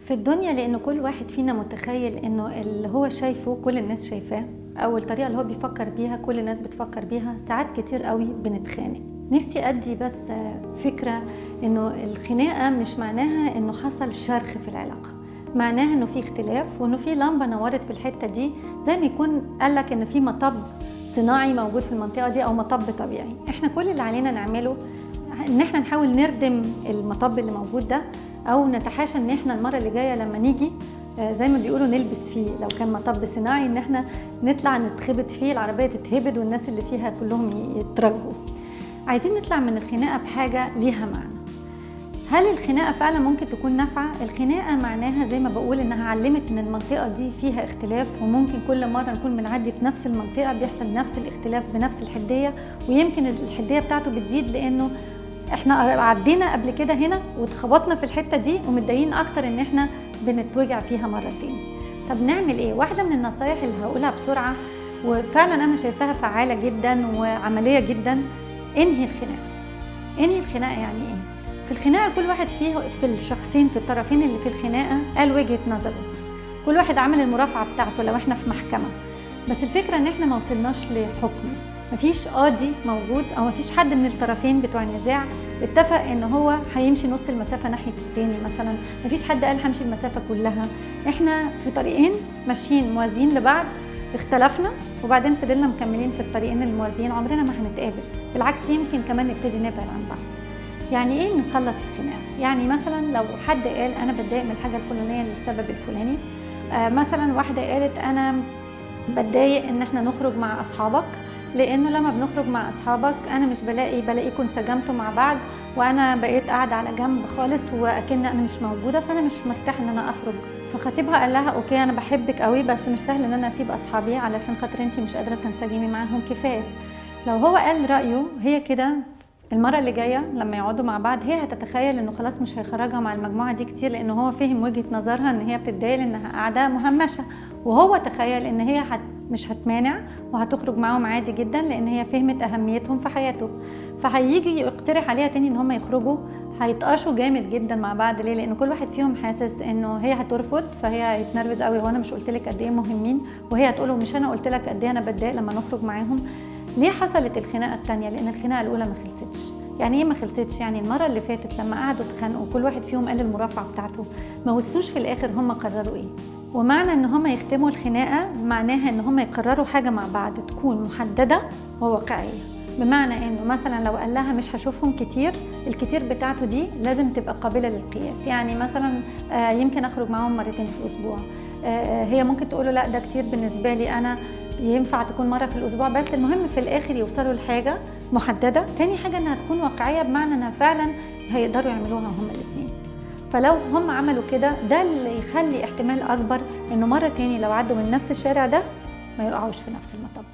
في الدنيا، لأنه كل واحد فينا متخيل إنه اللي هو شايفه كل الناس شايفاه، أو الطريقة اللي هو بيفكر بيها كل الناس بتفكر بيها. ساعات كتير قوي بنتخانق. نفسي أدي بس فكرة إنه الخناقة مش معناها إنه حصل شرخ في العلاقة، معناها إنه في اختلاف وإنه في لمبة نورت في الحتة دي، زي ما يكون قالك إن في مطب صناعي موجود في المنطقة دي أو مطب طبيعي. إحنا كل اللي علينا نعمله إن إحنا نحاول نردم المطب اللي موجود ده، أو نتحاشى إن إحنا المرة اللي جاية لما نيجي زي ما بيقولوا نلبس فيه، لو كان مطب صناعي إن إحنا نطلع نتخبط فيه، العربية تتهبد والناس اللي فيها كلهم يترجوا. عايزين نطلع من الخناقة بحاجة ليها معنى. هل الخناقة فعلا ممكن تكون نافعة؟ الخناقة معناها زي ما بقول إنها علمت إن المنطقة دي فيها اختلاف، وممكن كل مرة نكون بنعدي في نفس المنطقة بيحصل نفس الاختلاف بنفس الحدية، ويمكن الحدية بتاعته بتزيد لأنه احنا عدينا قبل كده هنا واتخبطنا في الحتة دي ومتضايقين أكتر إن احنا بنتوجع فيها مرتين. طب نعمل إيه؟ واحدة من النصايح اللي هقولها بسرعة وفعلا أنا شايفاها فعالة جدا وعملية جدا، انهي الخناقة. انهي الخناقة يعني إيه؟ في الخناقة كل واحد فيه، في الشخصين، في الطرفين اللي في الخناقة قال وجهة نظره، كل واحد عمل المرافعة بتاعته لو احنا في محكمة. بس الفكرة ان احنا ما وصلناش لحكم، مفيش قاضي موجود او مفيش حد من الطرفين بتوع النزاع اتفق ان هو هيمشي نص المسافة ناحية التاني مثلا، مفيش حد قال همشي المسافة كلها. احنا في طريقين ماشيين موازيين لبعض، اختلفنا وبعدين فضلنا مكملين في الطريقين الموازيين، عمرنا ما هنتقابل، بالعكس يمكن كمان نبتدي نبعد عن بعض. يعني ايه نخلص الخناقة؟ يعني مثلا لو حد قال انا بتضايق من الحاجة الفلانية للسبب الفلاني، مثلا واحدة قالت انا بتضايق ان احنا نخرج مع اصحابك، لانه لما بنخرج مع اصحابك انا مش بلاقيكم انسجمتوا مع بعض، وانا بقيت قاعدة على جنب خالص واكن انا مش موجودة، فانا مش مرتاحة ان انا اخرج. فخطيبها قال لها okay انا بحبك قوي، بس مش سهل ان انا اسيب اصحابي علشان خاطر انتي مش قادرة تنسجمي معاهم كفاية. لو هو قال رايه هي كده، المرة اللي جاية لما يقعدوا مع بعض هي هتتخيل انه خلاص مش هيخرجها مع المجموعة دي كتير، لانه هو فهم وجهة نظرها ان هي بتتضايق انها قاعدة مهمشة، وهو تخيل ان هي مش هتمانع وهتخرج معاهم عادي جدا لان هي فهمت اهميتهم في حياته. فهيجي يقترح عليها تاني ان هم يخرجوا، هيتقاشوا جامد جدا مع بعض. ليه؟ لان كل واحد فيهم حاسس انه هي هترفض، فهي هيتنرفز قوي، هو انا مش قلت لك قد ايه مهمين، وهي هتقوله مش انا قلت لك قد ايه انا بتضايق لما نخرج معاهم. ليه حصلت الخناقة التانية؟ لان الخناقة الاولى ما خلصتش. يعني ايه ما خلصتش؟ يعني المرة اللي فاتت لما قعدوا اتخانقوا كل واحد فيهم قال المرافعه بتاعته، ما وصلوش في الاخر هم قرروا ايه. ومعنى ان هم يختموا الخناقة معناها ان هم يقرروا حاجة مع بعض تكون محددة وواقعيه. بمعنى انه مثلا لو قال لها مش هشوفهم كتير، الكتير بتاعته دي لازم تبقى قابله للقياس. يعني مثلا يمكن اخرج معاهم مرتين في الاسبوع، هي ممكن تقوله لا ده كتير بالنسبة لي، انا ينفع تكون مرة في الأسبوع بس. المهم في الآخر يوصلوا لحاجة محددة. تاني حاجة إنها تكون واقعية، بمعنى إنها فعلا هيقدروا يعملوها هما الاتنين. فلو هم عملوا كده ده اللي يخلي احتمال أكبر إنه مرة تاني لو عدوا من نفس الشارع ده ما يقعوش في نفس المطب.